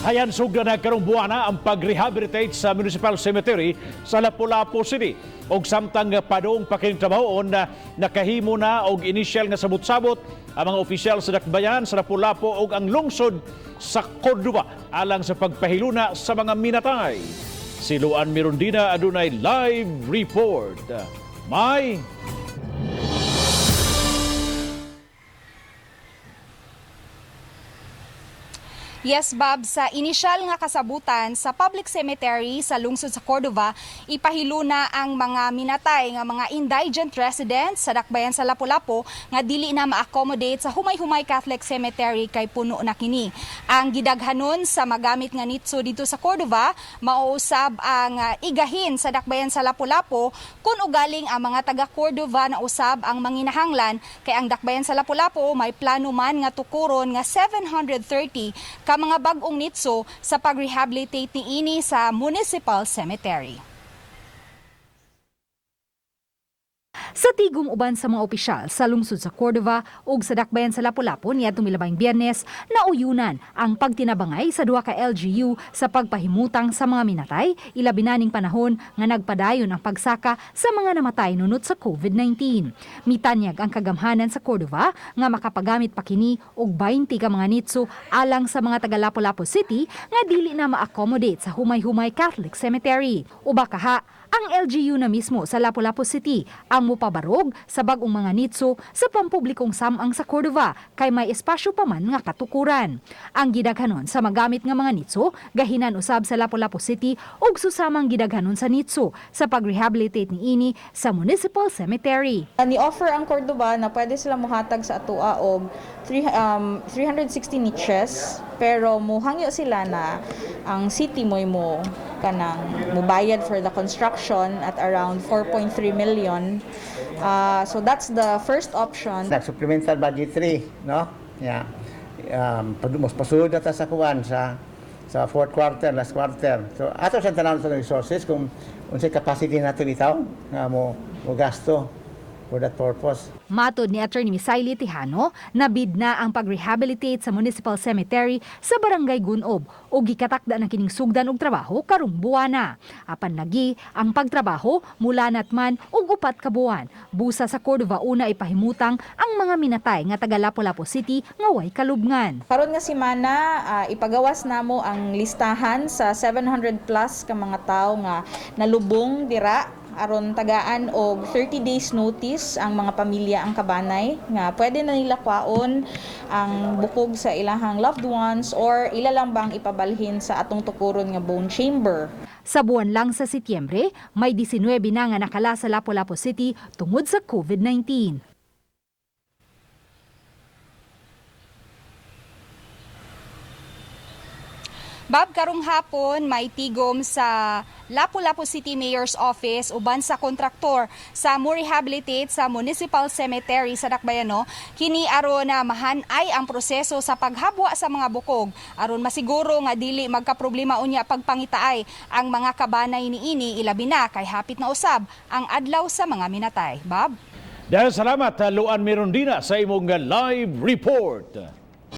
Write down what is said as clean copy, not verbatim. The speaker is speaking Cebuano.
Hayan sugda na karong buwana ang pag-rehabilitate sa Municipal Cemetery sa Lapu-Lapu City. Og samtang padung pa kining trabahoon na nakahimo na og initial nga sabot-sabot ang mga opisyal sa dakbayan sa Lapu-Lapu ug ang lungsod sa Cordova alang sa pagpahiluna sa mga minatay. Si Luan Mirundina adunay live report. May Yes, Bob, sa inisyal nga kasabutan sa public cemetery sa lungsod sa Cordova, ipahiluna ang mga minatay nga mga indigent residents sa dakbayan sa Lapu-Lapu nga dili na ma-accommodate sa Humay-Humay Catholic Cemetery kay puno na kini. Ang gidaghanon sa magamit nga nitso dito sa Cordova, mauusab ang igahin sa dakbayan sa Lapu-Lapu kung ugaling ang mga taga Cordova na usab ang manginahanglan kay ang dakbayan sa Lapu-Lapu may plano man nga tukuron nga 730 ka mga bag-ong nitso sa pag-rehabilitate niini sa Municipal Cemetery. Sa tigom uban sa mga opisyal sa lungsod sa Cordova ug sa dakbayan sa Lapu-Lapu niadtong milabang Biyernes, nauyunan ang pagtinabangay sa duha ka LGU sa pagpahimutang sa mga minatay, ilabi na ning panahon nga nagpadayon ang pagsaka sa mga namatay nunot sa COVID-19. Mitanyag ang kagamhanan sa Cordova nga makapagamit pa kini og 20 ka mga nitso alang sa mga taga Lapu-Lapu City nga dili na ma-accommodate sa Humay-Humay Catholic Cemetery. Uba kaha ang LGU na mismo sa Lapu-Lapu City ang mupabarog sa bag-ong mga nitso sa pampublikong samang sa Cordova kay may espasyo pa man nga katukuran. Ang gidaghanon sa magamit nga mga nitso gahinan usab sa Lapu-Lapu City ug susamang gidaghanon sa nitso sa pag-rehabilitate niini sa Municipal Cemetery. Ni-offer ang Cordova na pwede sila muhatag sa atoa og 360 niches, pero muhangyo sila na ang city mo'y mo kanang mubayad for the construction at around 4.3 million. So that's the first option. Nag-supplemental budget 3, no? Yeah. Mas pasulod na ta sa kuan sa fourth quarter, last quarter. So ato sa tanan sa resources kung unsay capacity nato bitaw nga mo mo gasto for that purpose. Matod ni Attorney Misaili Tejano, nabid na ang pag-rehabilitate sa Municipal Cemetery sa Barangay Gunob o gikatakda na kining sugdan og trabaho karong buwana. Apan lagi ang pagtrabaho mula natman og 4 ka buwan. Busa sa Cordova una ipahimutang ang mga minatay nga taga Lapu-Lapu City nga way kalubngan. Karon nga semana, ipagawas namo ang listahan sa 700 plus ka mga tawo nga nalubong dira aron tagaan og 30 days notice ang mga pamilya ang kabanay nga pwede na nila kwaon ang bukog sa ilahang loved ones or ila lang bang ipabalhin sa atong tukuron nga bone chamber. Sa buwan lang sa Setyembre, may 19 na nga nakala sa Lapu-Lapu City tungod sa COVID-19. Bob, karong hapon may tigom sa Lapu-Lapu City Mayor's Office uban sa kontraktor sa mo rehabilitate sa Municipal Cemetery sa Dakbayano. Kini aron na mahanay ang proseso sa paghabwa sa mga bukog aron masiguro nga dili magkaproblema unya pagpangitaay ang mga kabanay niini, ilabi na kay hapit na usab ang adlaw sa mga minatay. Bob? Dahil salamat, Luan Mirundina, sa imong live report.